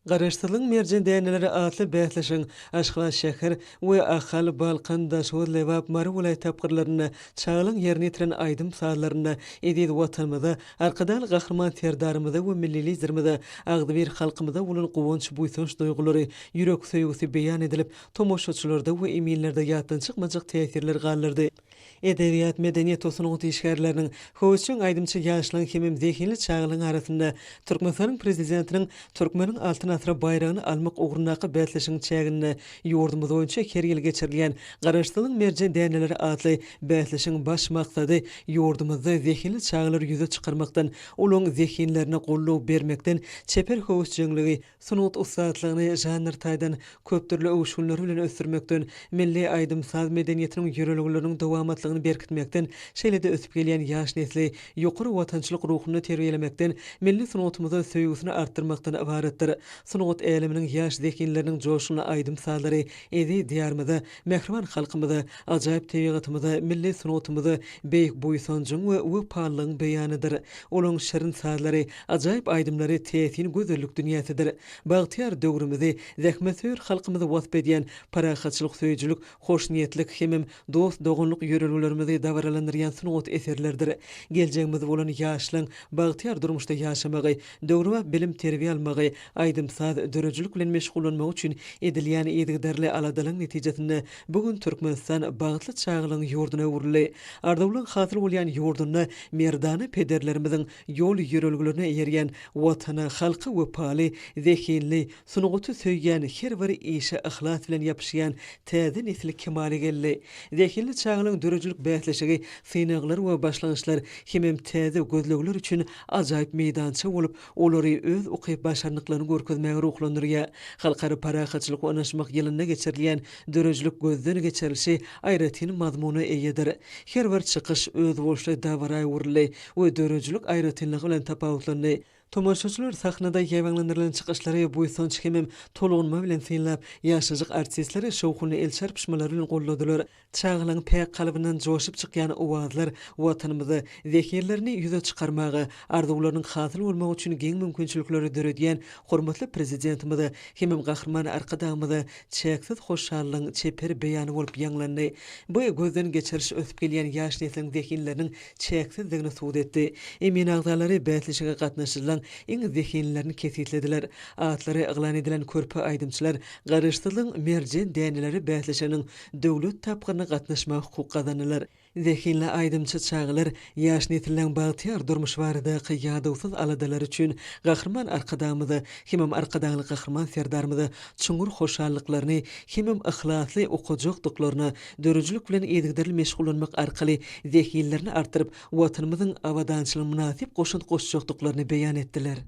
Garaşsyzlygyň merjen däneleri atly bäsleşigiň Aşgabat şäher we Ahal, Balkan, Daşoguz, Lebap, Mary welaýat tapgyrlarynda çagalaryň ýerine ýetiren aýdym-sazlarynda eziz Watanymyza, Arkadagly Gahryman Serdarymyza we Milli Liderimize, agzybir halkymyza bolan guwanç-buýsanç duýgulary, ýürek söýgüsi beýan edilip, tomaşaçylarda we eminlerde ýatdan çykmajak täsirler galdyrdy. Edebiýat, medeniýet we sungat işgärleriniň, höwesjeň aýdymçy ýaşlaryň hemem zehinli çagalaryň arasynda Türkmenistanyň Prezidentiniň Türkmeniň Altyn asyry baýragyny almak ugrundaky bäsleşigiň çäginde ýurdumyz boýunça her ýyl geçirilýän Garaşsyzlygyň merjen däneleri atly bäsleşigiň baş maksady ýurdumyzda zehinli çagalary ýüze çykarmakdan, olaryň zehinlerine goldaw bermekden, çeper höwesjeňligi, Sungat ussatlygyny žanr taýdan köpdürli öwüşginleri bilen ösdürmekden, milli aýdym-saz medeniýetiniň ýörelgeleriniň dowamatlygyny berkitmekden, şeýle-de ösüp gelýän ýaş nesli ýokary watançylyk ruhunda terbiýelemekden, milli sungatymyza söýgüsini artdyrmakdan ybaratdyr. Sungat äleminiň ýaş zehinleriniň joşgunly aýdym-sazlary eziz Diýarymyza, mähriban halkymyza, ajaýyp tebigatymyza, milli sungatymyza beýik buýsanjyň we wepalylygyň beýanydyr. Olaryň şirin sazlary, ajaýyp aýdymlary täsin gözellik dünýäsidir. Bagtyýar döwrümizi, zähmetsöýer halkymyzy wasp edýän parahatçylyk söýüjilik, hoşniýetlik hemem dost-doganlyk ýörelgelerimizi dabaralandyrýan sungat eserleridir. Geljegimiz bolan ýaşlaň bagtyýar durmuşda ýaşamagy, döwrebap bilim-terbiýe almagy, aýdym-saz, döredijilik bilen meşgullanmagy üçin edilýän yzygiderli aladalaryň netijesinde bu gün Türkmenistan bagtly çagalygyň ýurduna öwrüldi. Arzuwlaryň hasyl bolýan ýurdunda merdana pederlerimiziň ýol-ýörelgelerine eýerýän, Watana, halka wepaly, zehinli, sungaty söýýän, her bir işe yhlas bilen ýapyşýan täze nesil kemala geldi. Zehinli çagalaryň döredijilik bäsleşigi synaglar we başlangyçlar hemem täze gözlegler üçin ajaýyp meýdança bolup, olary öz ukyp-başarnyklaryny görkezmäge ruhlandyrýar. Halkara parahatçylyk we ynaşmak ýylynda geçirilýän döredijilik gözden geçirilişi aýratyn mazmuna eýedir. Her bir çykyş özboluşly dabara öwrüldi we döredijilik aýratynlygy bilen tapawutlandy. Tomaşaçylar sahnada ýaýbaňlandyrylan çykyşlary buýsanç hemem tolgunma bilen synlap, ýaşajyk artistleri şowhunly el çarpyşmalar bilen goldadylar. Çagalaryň päk kalbyndan joşup çykýan owazlar Watanymyza zehinlerini ýüze çykarmaga, arzuwlarynyň hasyl bolmagy üçin giň mümkinçilikleri döredýän hormatly Prezidentimize hemem Gahryman Arkadagymyza çäksiz hoşallygyň çeper beýany bolup ýaňlandy. Bu gözden geçiriş ösüp gelýän ýaş nesliň zehinleriniň çäksizdigini subut etdi. Emin agzalary bäsleşige gatnaşyjylaryň iň zehinlilerini kesgitlediler. Atlary yglan edilen körpe aýdymçylar Garaşsyzlygyň merjen däneleri bäsleşiginiň döwlet tapgyryna gatnaşmaga hukuk gazandylar. Zehinli aýdymçy çagalar ýaş nesilleň bagtyýar durmuş baradaky ýadawsyz aladalary üçin Gahryman Arkadagymyza hemem Arkadagly Gahryman Serdarymyza çuňňur hoşallyklaryny hemem yhlasly okajakdyklaryna, döredijilik bilen yzygiderli meşgullanmak arkaly zehinlerini artdyryp, Watanymyzyň abadançylygyna mynasyp goşant goşjakdyklaryny beýan etdiler.